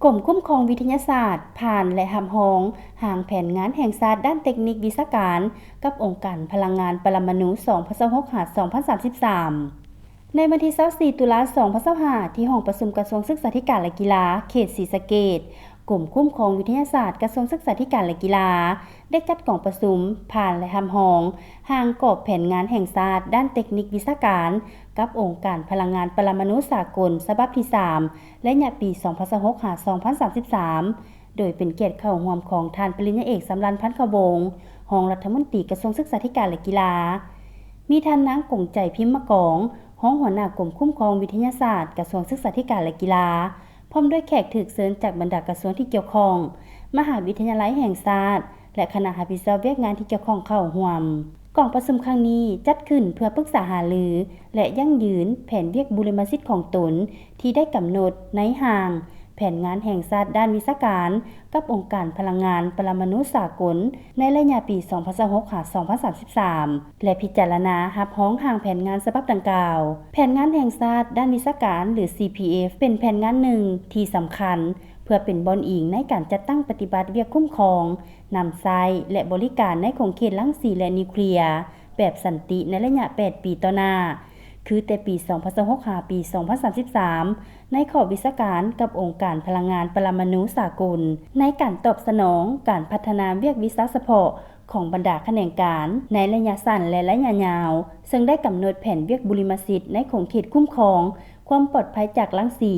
ກົມຄຸ້ມຄອງວິທະຍາສາດ ຜ່ານ ແລະ ຮັບຮອງຮ່າງແຜນງານແຫ່ງຊາດດ້ານເຕັກນິກວິຊາການ ກັບອົງການພະລັງງານປະລະມະນູ ສອງພັນຊາວຫົກ ຫາ ສອງພັນສາມສິບສາມ. ໃນວັນທີຊາວສີ່ ຕຸລາ ສອງພັນຊາວຫ້າ ທີ່ຫ້ອງປະຊຸມກະຊວງສຶກສາທິການ ແລະ ກິລາ ເຂດສີສະເກດ, ກົມຄຸ້ມຄອງວິທະຍາສາດ ກະຊວງສຶກສາທິການ ແລະ ກິລາ ໄດ້ຈັດກອງປະຊຸມ ຜ່ານ ແລະ ຮັບຮອງຮ່າງກອບແຜນງານແຫ່ງຊາດດ້ານເຕັກນິກວິຊາການ ກັບອົງການພະລັງງານປະລະມະນູສາກົນ ສະບັບທີສາມ ໄລຍະປີ ສອງພັນຊາວຫົກ ຫາ ສອງພັນສາມສິບສາມ ໂດຍເປັນກຽດເຂົ້າຮ່ວມຂອງທ່ານປະລິນຍາເອກ ສຳລັນ ພັນຄະວົງ ຮອງລັດຖະມົນຕີກະຊວງສຶກສາທິການ ແລະ ກິລາ, ມີທ່ານນາງ ກົງໃຈ ພິມມະກອງ ຮອງຫົວໜ້າກົມຄຸ້ມຄອງວິທະຍາສາດ ກະຊວງສຶກສາທິການ ແລະ ກິລາ, ພ້ອມດ້ວຍແຂກຖືກເຊີນຈາກບັນດາກະຊວງທີ່ກ່ຽວຂ້ອງ, ມະຫາວິທະຍາໄລແຫ່ງຊາດ ແລະ ຄະນະຮັບຜິດຊອບວຽກງານທີ່ກ່ຽວຂ້ອງເຂົ້າຮ່ວມ. ກອງປະຊຸມຄັ້ງນີ້ຈັດຂຶ້ນເພື່ອປຶກສາຫາລື ແລະ ຢັ້ງຢືນແຜນວຽກບຸລິມະສິດຂອງຕົນທີ່ໄດ້ກຳນົດໃນຮ່າງແຜນງານແຫ່ງຊາດດ້ານວິຊາການ ກັບອົງການພະລັງງານປະລະມະນູສາກົນ ໃນໄລຍະປີ ສອງພັນຊາວຫົກ ຫາ ສອງພັນສາມສິບສາມ ແລະ ພິຈາລະນາຮັບຮອງຮ່າງແຜນງານສະບັບດັ່ງກ່າວ. ແຜນງານແຫ່ງຊາດດ້ານວິຊາການ ຫຼື ຊີພີເອັຟ ເປັນແຜນງານໜຶ່ງທີ່ສຳຄັນ ເພື່ອເປັນບ່ອນອີງໃນການຈັດຕັ້ງປະຕິບັດວຽກຄຸ້ມຄອງ, ນຳໃຊ້ ແລະ ບໍລິການໃນຂົງເຂດລັງສີ ແລະ ນິວເຄລຍ ແບບສັນຕິໃນໄລຍະແປດປີຕໍ່ໜ້າ, ຄືແຕ່ປີ ສອງພັນຊາວຫົກ ຫາ ປີ ສອງພັນສາມສິບສາມ ໃນຂອບວິຊາການກັບອົງການພະລັງງານປະລະມະນູສາກົນ, ໃນການຕອບສະໜອງການພັດທະນາວຽກວິຊາສະເພາະຂອງບັນດາຂະແໜງການໃນໄລຍະສັ້ນ ແລະ ໄລຍະຍາວ, ເຊິ່ງໄດ້ກຳນົດແຜນວຽກບຸລິມະສິດໃນຂົງເຂດຄຸ້ມຄອງຄວາມປອດໄພຈາກລັງສີ,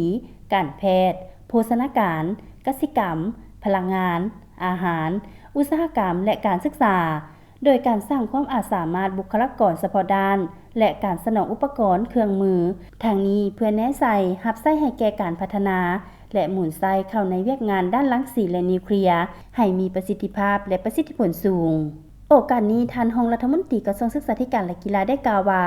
ການແພດ, ໂພຊະນາການ, ກະສິກຳ, ພະລັງງານ, ອາຫານ, ອຸດສາຫະກຳ ແລະ ການສຶກສາ, ໂດຍການສ້າງຄວາມອາດສາມາດບຸກຄະລາກອນສະເພາະດ້ານ ແລະ ການສະໜອງອຸປະກອນເຄື່ອງມື, ທັງນີ້ເພື່ອແນໃສ່ຮັບໃຊ້ໃຫ້ແກ່ການພັດທະນາ ແລະ ໝູນໃຊ້ເຂົ້າໃນວຽກງານດ້ານລັງສີ ແລະ ນິວເຄລຍ ໃຫ້ມີປະສິດທິພາບ ແລະ ປະສິດທິຜົນສູງ. ໂອກາດນີ້, ທ່ານຮອງລັດຖະມົນຕີກະຊວງສຶກສາທິການ ແລະ ກິລາ ໄດ້ກ່າວວ່າ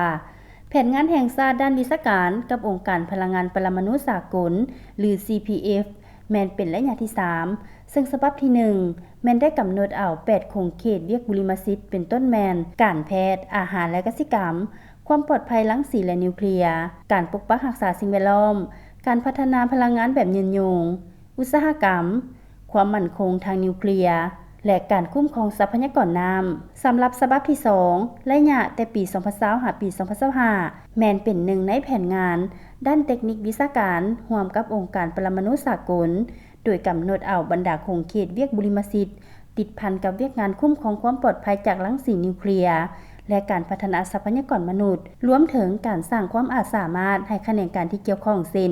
ແຜນງານແຫ່ງຊາດດ້ານວິຊາການກັບອົງການພະລັງງານປະລະມະນູສາກົນ ຫຼື ຊີພີເອັຟ ແມ່ນເປັນໄລຍະທີສາມ ເຊິ່ງສະບັບທີໜຶ່ງ ແມ່ນໄດ້ກຳນົດເອົາແປດຂົງເຂດວຽກບຸລິມະສິດ ເປັນຕົ້ນແມ່ນ ການແພດ, ອາຫານ ແລະ ກະສິກຳ, ຄວາມປອດໄພລັງສີ ແລະ ນິວເຄລຍ, ການປົກປັກຮັກສາສິ່ງແວດລ້ອມ, ການພັດທະນາພະລັງງານແບບຍືນຍົງ, ອຸດສາຫະກຳ, ຄວາມໝັ້ນຄົງທາງນິວເຄລຍ ແລະ ການຄຸ້ມຄອງຊັບພະຍາກອນນ້ຳ. ສຳລັບສະບັບທີສອງ ໄລຍະແຕ່ປີ ສອງພັນຊາວ ຫາ ປີ ສອງພັນຊາວຫ້າ ແມ່ນເປັນໜຶ່ງໃນແຜນງານດ້ານເຕັກນິກວິຊາການຮ່ວມກັບອົງການປະລະມະນູສາກົນ, ໂດຍກຳນົດເອົາບັນດາຂົງເຂດວຽກບຸລິມະສິດ ຕິດພັນກັບວຽກງານຄຸ້ມຄອງຄວາມປອດໄພຈາກລັງສີນິວເຄລຍ ແລະ ການພັດທະນາຊັບພະຍາກອນມະນຸດ, ລວມເຖິງການສ້າງຄວາມອາດສາມາດໃຫ້ຂະແໜງການທີ່ກ່ຽວຂ້ອງ ເຊັ່ນ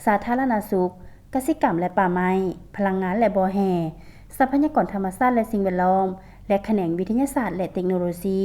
ສາທາລະນະສຸກ, ກະສິກຳ ແລະ ປ່າໄມ້, ພະລັງງານ ແລະ ບໍ່ແຮ່, ຊັບພະຍາກອນທຳມະຊາດ ແລະ ສິ່ງແວດລ້ອມ ແລະ ຂະແໜງວິທະຍາສາດ ແລະ ເຕັກໂນໂລຊີ.